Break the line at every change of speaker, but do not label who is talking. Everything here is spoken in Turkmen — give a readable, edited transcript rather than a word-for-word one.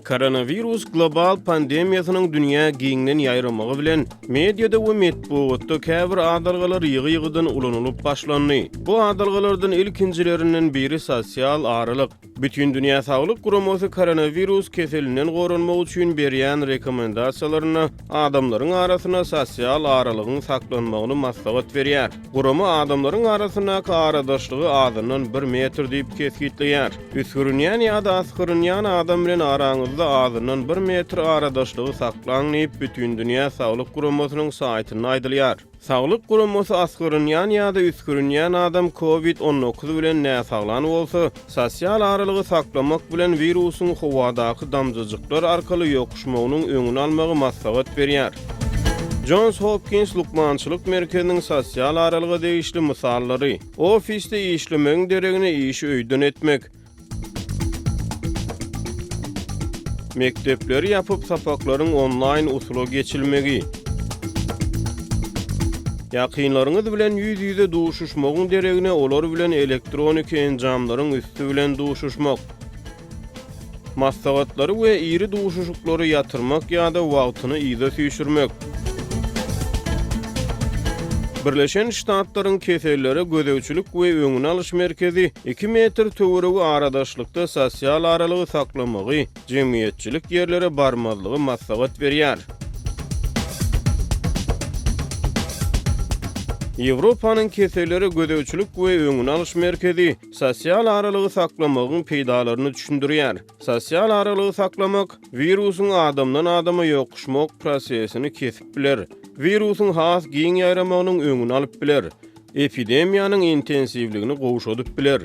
Koronawirus global pandemiýasynyň dünýä giňden ýaýramagy bilen, mediada we metbugatda käbir adalgalar ýygy-ýygydan ulanylyp başlandy. Bu adalgalardan ilkinjilerinden biri sosial aralyk. Bütindünýä Saglyk Guramasy koronawirus keselinden goranmak üçin berýän rekomendasiýalarynda adamlaryň arasynda sosial aralygyň saklanmagyny maslahat berýär. Gurama adamlaryň arasyndaky aradaşlygy azyndan bir metr diýip kesgitleýär. Üsgürinýän ýa-da asgyrynýan adam bilen araňyzda azyndan bir metr aradaşlygy saklaň diýip, Bütindünýä Saglyk Guramasynyň saýtynda aýdylýar. Saglyk guramasy asgyrynýan ýa-da üsgürinýän adam Covid 19 bilen näsaglan bolsa, sosial aralygy saklamak bilen wirusyň howadaky damjajyklar arkaly ýokuşmagynyň öňüni almagy maslahat berýär. Jons Hopkins lukmançylyk merkeziniň sosial aralyga degişli mysallary, ofisde işlemegiň deregine işi öýden etmek, Mekdepleri ýapyp, sapaklaryň onlaýn usula geçilmegi. Ýakynlaryňyz bilen ýüz-ýüze duşuşmagyň deregine olar bilen elektroniki enjamlaryň üsti bilen duşuşmak. Maslahatlary we iri duşuşyklary ýatyrmak ýa-da wagtyny yza süýşürmek. Birleşen Ştatlaryň Kesellere gözegçilik we öňüni alyş merkezi iki metr töweregi aradaşlykda sosial aralygy saklamagy, jemgyýetçilik ýerlere barmazlygy maslahat berýär. Ýewropanyň Kesellere gözegçilik we öňüni alyş merkezi sosial aralygy saklamagyň peýdalaryny düşündirýär. Sosial aralygy saklamak, wirusyň adamdan adama ýokuşmak prosesini kesip biler, wirusyň has giň ýaýramagynyň öňüni alyp biler, epidemiýanyň intensiwligini gowşadyp biler.